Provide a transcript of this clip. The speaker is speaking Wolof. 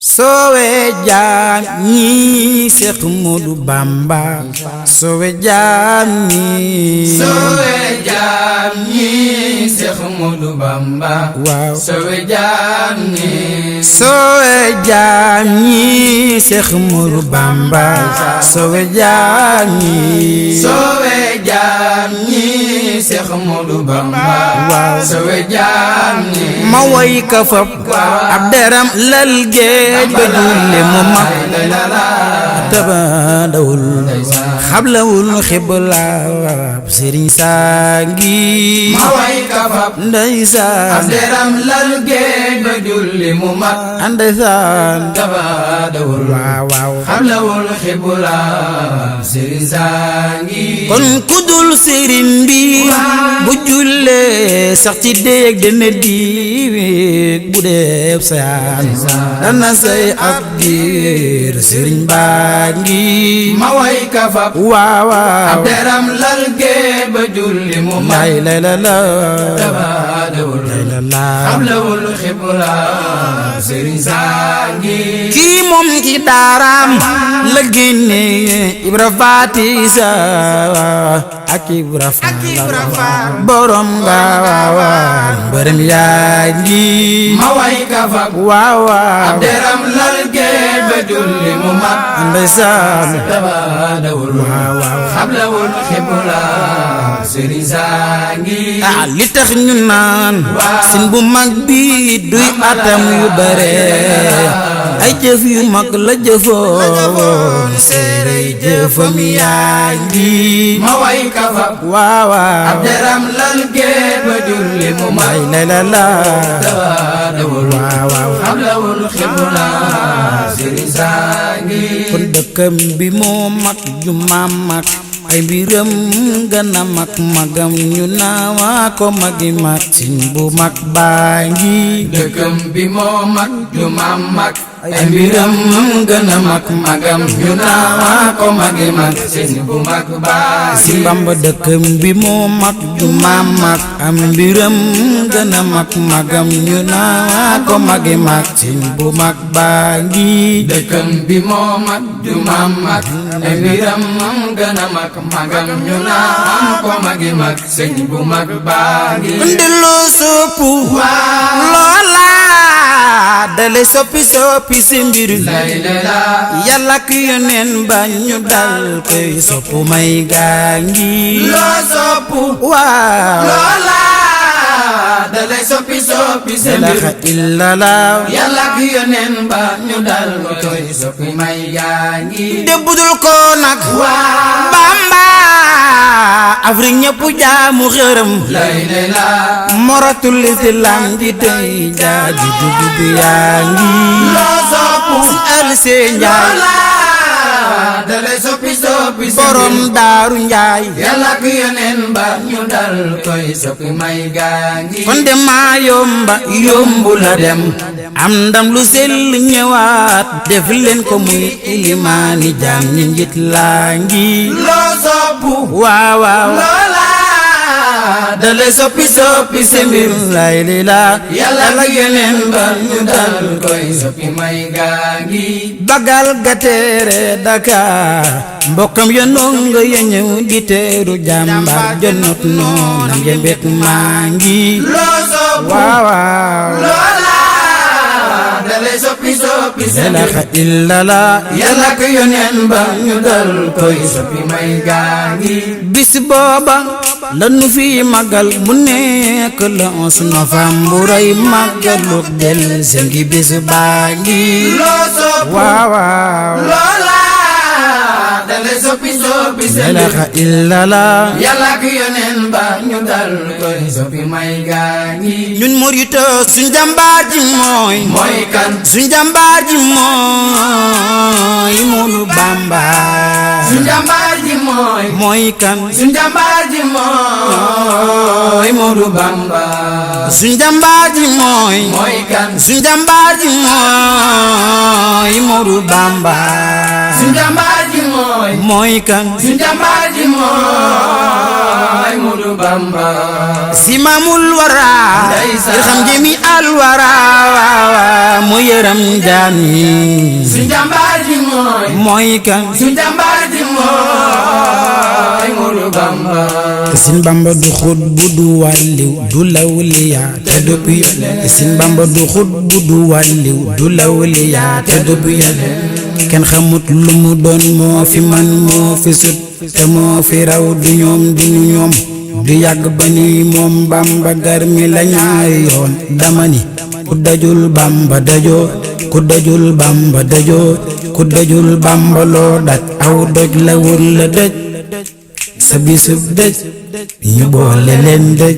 Sowe jaam ñi Seex Moodu Bamba sowe jaam ñi sowe jaam ñi Seex Moodu Bamba waaw sowe jaam ñi sowe jaam ñi Seex Moodu Bamba sowe jaam ñi sowe jaam ñi Seex Moodu Bamba waaw sowe jaam ñi ma woy ka fab ab deram lal géej ba julli mu mag tabandawul xablawul xibla sëriñ saa ngi ma way ka fab ndeysaan ab deram lal géej ba julli mu mag ndeysaan tabandawul waaw waaw xablawul xibla sëriñ saa ngi kon kudul sëriñ bi bu jullee sax ci déeg dana diig bu dee sayaan dana say ak biir sëriñ baa ngi ma way ka fab waaw waaw ab deram lal géej ba julli mu mag lay la la tabandawul la la xablawul xibla sëriñ saa ngi kii moom ki daaraam la génne Ibra Fatisa ak Ibra Faal borom gaawaan borom yaa ngi ma way ka fab waaw waaw ab deram lal géej ba julli mu mag ndeysaan tabandawul xablawul xibla sëriñ saa ngi li tax ñu naan sin bu mag bi duy atam yu bare ay jëf yu mag la jëfoon seerey jëfam yaa ngi ma way ka fab waaw ab deram lal géej ba julli mu mag lay la la tabandawul xablawul xibla sëriñ saa ngi kon dëkkam bi moo mag ju maam mag ay mbiram gën a mag magam ñu naawa ko magi mag sin bu mag baa ngi dëkkam bi moo mag ju maam mag ay mbiram gën a mag magam ñu naawa ko magi mag sin bu mag baa si Bamba dëkkam bi moo mag ju maam mag am mbiram gën a mag magam ñu naawa ko magi mag sin bu mag baa ngi dëkkam bi moo mag ju maam mag ay mbiram gën a mag magam ñu naawa ko magi mag sin bu mag baa ngi ndiloo soppu loola dale soppi soppi si mbir yàlla ak yoneen ba ñu dal koy soppu may gaa ngi loo soppu waaw loola dalay soppi soppi si mbir ilaha illallah yàlla ak yoneen ba ñu dal koy soppi may gaa ngi de budul ko nag Bamba Afrique ñëpp jaamu xërëm moratul islam di tey jaaji dugub bi yaa ngi loo soppu Alse Njaay dalay soppi soppi si borom mbir Daaru Njaay yàlla ak yoneen ba ñu dal koy soppi may gaa ngi kon de maa yomba yombu la dem am ndam lu sell ñëwaat def leen ko muy ilimaani jaam ñi njit laa ngi loo soppu waaw waaw loola dalay soppi soppi si mbir lay li la yàlla ak yoneen ba ñu dal koy soppi may gaa ngi bagal ga teere Dakar mbokkam ya ndongo ya ñëw di teeru jàmbar jonnot noona njembet maa ngi loo soppu waaw waaw loola dalay soppi soppi si mbir ilaha illallah yàlla ak yoneen ba ñu dal koy soppi may gaa ngi bis booba lanu fi magal mu nekk le 11 novembre ay magalu del sengi bis baa ngi loo soppu waaw waaw loola dalay soppi soppi si mbir ilaha illallah yàlla ak yoneen ba ñu dal koy soppi may gaa ngi ñun murito suñ jàmbaar ji mooy mooy kan suñ jàmbaar ji mooy Moodu Bamba suñ jàmbaar ji mooy mooy kan suñ jàmbaar ji mooy Moodu Bamba suñ jàmbaar ji mooy mooy kan suñ jàmbaar ji mooy Moodu Bamba suñ jàmbaar ji mooy mooy kan suñ jàmbaar ji mooy Moodu Bamba simamul wara xam jëmi al wara mu yërëm jaam yi suñ jàmbaar ji mooy kan suñ jàmbaar ji mooy Moodu Bamba Sin Bamba du xut bu du wàlliw du lawliya te du yonent Sin Bamba du xut bu du wàlliw du lawliya te du yonent kenn xamut lu mu doon moo fi man moo fi sut te moo fi raw du ñoom du ñoom du yàgg ba ni moom Bamba gar mi la ñaari yoon dama ni ku dajul Bamba dajoo ku dajul Bamba dajoo ku dajul Bamba loo daj aw doj la wul la dëj sa bisub dëj ñu boole leen dëj